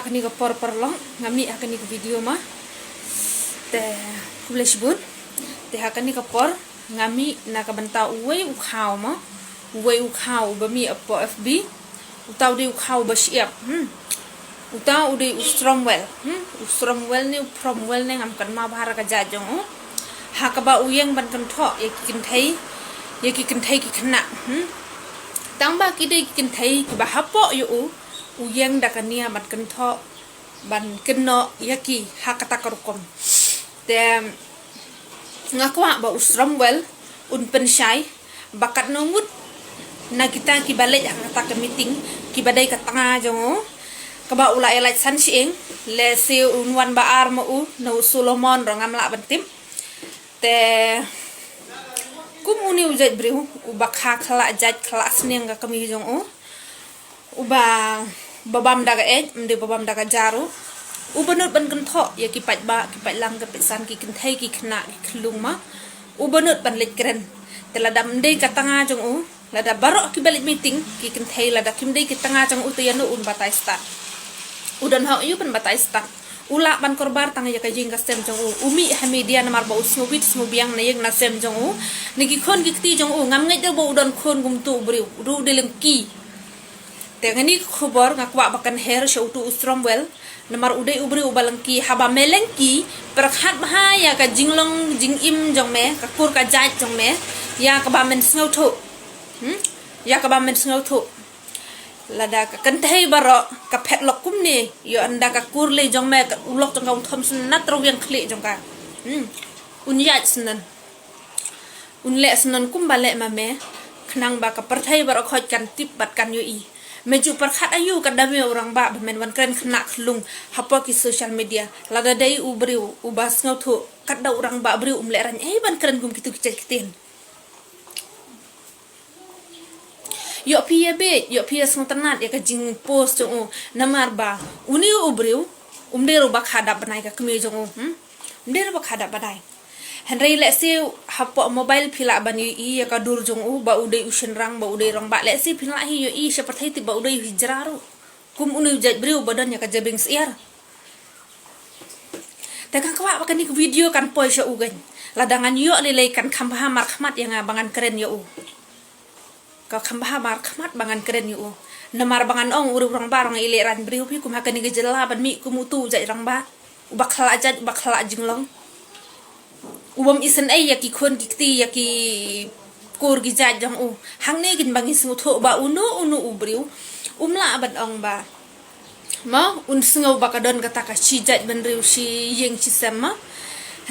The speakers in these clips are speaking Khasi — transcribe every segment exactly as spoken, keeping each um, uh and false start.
Kani ka por paralok nga mih ha kani ka video ma. Te khublei shibun. Te ha kani ka por nga mih na ka bynta uwei u khaw ma. Uwei u khaw uba mih hapoh F B. Uta u dei u khaw uba shyiap. Hmm. Uta u dei u Stromwell. Hmm. U Stromwell ne u Promwell ne ngam kynmaw bha ka jait jong u. Ha kaba u ïeng ban kynthoh ïa ki kynthei, ïa ki kynthei ki khynnah. Hmm. Tang ba ki dei ki kynthei kiba hapoh ïa u, u ïeng da ka nia ban kynthoh, ban kynnoh ïa ki ha kata ka rukom. Te nga kwah ba u Stromwell un pynshai ba katno ngut na kita kiba leit ha kata ka meeting kiba dei ka tnga jong u, kaba u la ïalait san shyieng, lehse un wan ba ar ma u, na u Solomon ruh ngam lah ban tip. Te kum une u jait briew uba kha khlak jait khlak sniang ka kmie jong u, uba, ba bam da ka eit, ym dei ba bam da ka ja ruh. Uba nud ban kynthoh ïa ki paidbah, ki paidlang, ki paidsan, ki kynthei, ki khynnah, ki khyllung ma. Uba nud ban leit kren. Te lada ym dei ka tnga jong u, lada baroh kiba leit meeting ki kynthei, lada kim dei ki tnga jong u, te ïano un batai stad? U don hok ïa u ban batai stad. U lah ban kyrpad tang ïa ka ïing ka sem jong u. U mih ha media namar ba u sngewbit sngewbiang na ïing na sem jong u, na ki khun ki kti jong u. Ngam ngeit de ba u don khun kumtu u briew, u dei u dei lynti. Te kane ka khubor nga kwah ba kan her sha utu u Stromwell, namar u dei u briew uba lynti. Haba me lynti, pyrkhat bha ïa ka jinglong jingim jong me, ka kur ka jait jong me, ïa kaba men sngewthuh. Hmm? Ïa kaba men sngewthuh. Lada ka kynthei baroh ka phet lok kumne, ïoh ynda ka kur lei jong me, ka u lok jong ka un thom sngewtynnat rwiang khlieh jong ka. Hmm. Un ïaid sngewtynnat. Un leh sngewtynnat kumba leh ma me, khnang ba ka pyrthei baroh khoit kan tip bad kan ïohi. Me ju pyrkhat aïu ka dame u rangbah ba men wan kren khynnah khyllung hapoh ki social media. Lada dei u briew uba sngewthuh, katba u rangbah briew um leh rang ei ban kren kum kitu ki jait ktien. Ïoh phi ïa beit, ïoh phi ïa sngewtynnat ïa ka jingpost jong u, namar ba une u briew um dei ruh ba kha dap bnai ka kmie jong u. Hmm? Um dei ruh ba kha dap bnai. Hynrei lehse hapoh mobile phi lah ban ïohi ïa ka dur jong u, ba u dei u shynrang, ba u dei rangbah. Lehse phi lah hi ïohi sha pyrthei tip ba u dei u hijra ruh. Kum une u jait briew ba don ïa ka jabieng syiar. Te nga kwah ba kane ka video kan poi sha u kein. Lada ngan ïoh lei lei kan kham bha markhmat ïa nga ba ngan kren ïa u. Ka kham bha markhmat ba ngan kren ïa u. Namar ba ngan ong u rangbah ruh i leh rang briew phi kum ha kane ka jylla ban mih kum utu u jait rangbah. Uba khlak jait, uba khlak jinglong. U bym isynei ïa ki khun ki kti, ïa ki kur ki jait jong u. Hangne kein ba ngi sngewthuh ba uno uno u briew um lah ban ong ba, mo, un sngew ba ka don kata ka shi jait bynriew shi ïing shi sem, mo.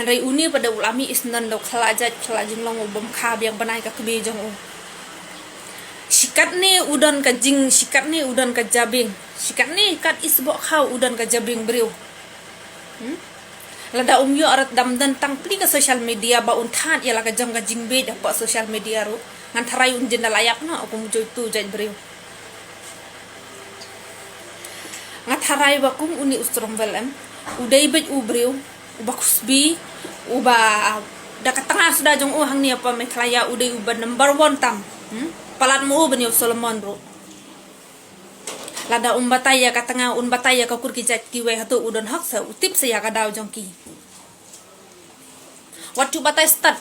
Hynrei une pat da u la mih isynei da u khlak jait khlak jinglong, u bym kha biang bnai ka kmie jong u. Shi katne u don ka jing, shi katne u don ka jabieng. Shi katne kat isboh khaw u don ka jabieng briew. Hmm? Lada um ïoh rat dam don tang pli ka social media ba un thad ïa la ka jong ka jingbeit hapoh social media ruh, ngan tharai un jin da la ïap noh kum u jait tu jait briew. Nga tharai ba kum une u Stromwell em, u dei beit u briew uba khusbi, uba da ka tnga suda jong u hangne hapoh Meghalaya u dei uba number one tam. Hmm? Palat mo u ban ïa u Solomon ruh. Lada um batai ïa ka tnga, un batai ïa ka kur ki jait kiwei, hato u don hok sa, u tip sa ïa ka daw jong ki? Wat ju batai stad,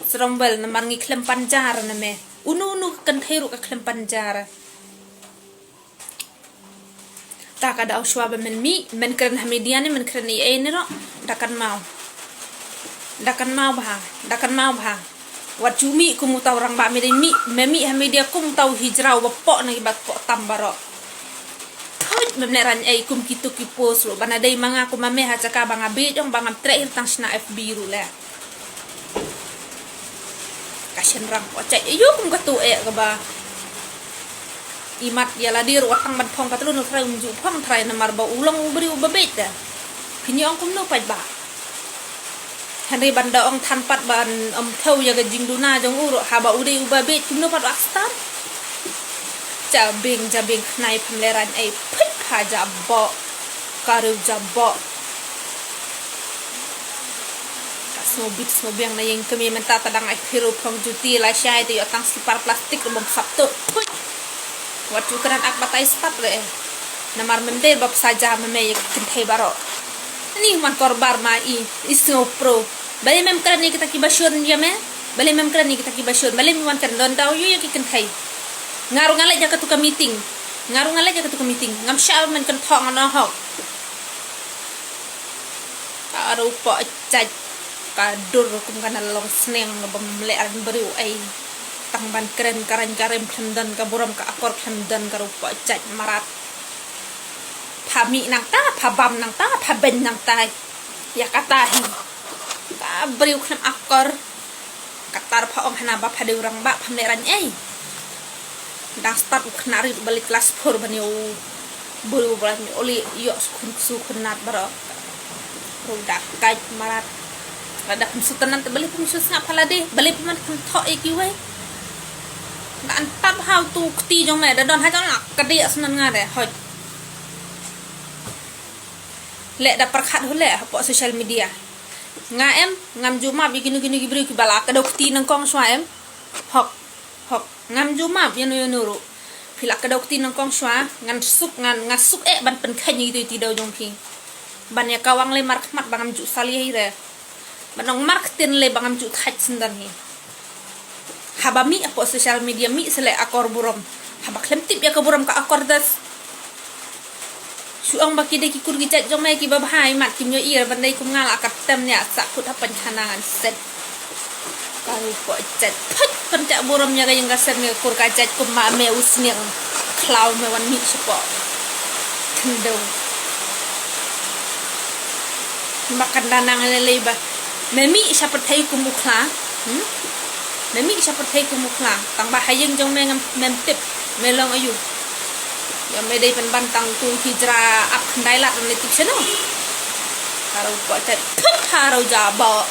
Stromwell, namar ngi khlem pan jar na me. Uno uno ka kynthei ruh ka khlem pan jar. Ta ka daw shuwa ba men mih, men kren ha media ne men kren ei ei ne ruh, da kynmaw. Da kynmaw bha, da kynmaw bha. Wat ju mih kum uta u rangbah, me dei mih, me mih ha media kum uta u hijra uba poh na kiba poh tam baroh. Thuid, mem leh rang ei kum kitu ki post ruh, ba na dei ma nga kum ma me ha jaka ba nga beit ong ba ngam treh hi tang shna F B ruh leh. Ka shynrang ko chait ïa u kum katu eh kaba imat ïa lade ruh wat tang ban phong ka tlun u trai um ju phong trai namar ba u long u briew uba beit da. Phin ïa ong kumno paidbah. Hynrei ban da ong than pat ban ym thew ïa ka jingduna jong u ruh haba u dei uba beit kumno pat u ak stad. Jabieng jabieng khnai pham le rang ei phit pha jaboh. Ka riew jaboh. Ka sngewbit sngewbiang na ïing kmie mynta ta dang ai khiro phong juti la shai te ïoh tang slipar plastik ruh bym sap tu. Phuit. Wat ju kren ak batai stad re. Namar mem dei ba psa ja ma me ïa ki kynthei baroh. Ani man kor bar ma i, i sngewpro. Balei mem kren ïa kita kiba shun ïa me? Balei mem kren ïa kita kiba shun? Balei mi wan kren don daw ïa ki kynthei? Nga ruh nga leit ïa katu ka meeting. Nga ruh nga leit ïa katu ka meeting. Ngam shah ban kynthok nga noh hok. Ka ruh poh jait. Ka dur kum ka na long sneng bym leh rang briew ei. Tang ban kren ka rang ka rem khlem don ka burom ka akor khlem don ka ruh poh jait marat. Pha mih nangta, pha bam nangta, pha beiñ nangta. Ïa kata hi. Ka briew khlem akor. Kata ruh pha ong hana ba pha dei u rangbah pham leh rang ei. Dang start u khynnah rit ba leit klas four ban ïa u briew ba leit ïoh leh ïoh skhun ksu khynnat baroh. Ruh da kait marat. Lada pynsutenan te balei pynsu sngap ha lade, balei pynman kynthok ïa kiwei. Da an tap ha utu kti jong me, da don ha jong nga, ka dei asnan nga de, hoi. Leh da pyrkhat hu leh hapoh social media. Nga em, ngam ju map ïa kino kino ki briew kiba la kdew kti nyngkong shuwa em. Hok, hok, ngam ju map ïano ïano ruh. Phi la kdew kti nyngkong shuwa, ngan suk, ngan, nga suk eh ban pynkheiñ ïa kito ki dew jong phi. Ban ïa kawang lei markhmat ba ngam ju salia hi re. Ban ong marktien lei ba ngam ju thait syndon hi. Haba mih hapoh social media mih sa leh akor burom. Haba khlem tip ïa ka burom ka akor das. Shu ong ba ki dei ki kur ki jait jong me kiba bha i mat kim ïohi re ban dei kum nga la ka tem nia sa kut ha pynkhana ngan set. Ka ruh poh jait. Phut pynjah burom ïa ka ïing ka sem ïa ka kur ka jait kum ma me u sniang khlaw me wan mih shapoh khyndew. Ba kan da nang lei lei ba me mih sha pyrthei kum u khla. Hmm? Me mih sha pyrthei kum u khla. Tang ba ha ïing jong me ngam mem tip me long aïu. Ïa me dei pynban tang tu ki jra ap khyndai lad me tip shano. Ka ruh poh jait. Phut ha ruh ja ba.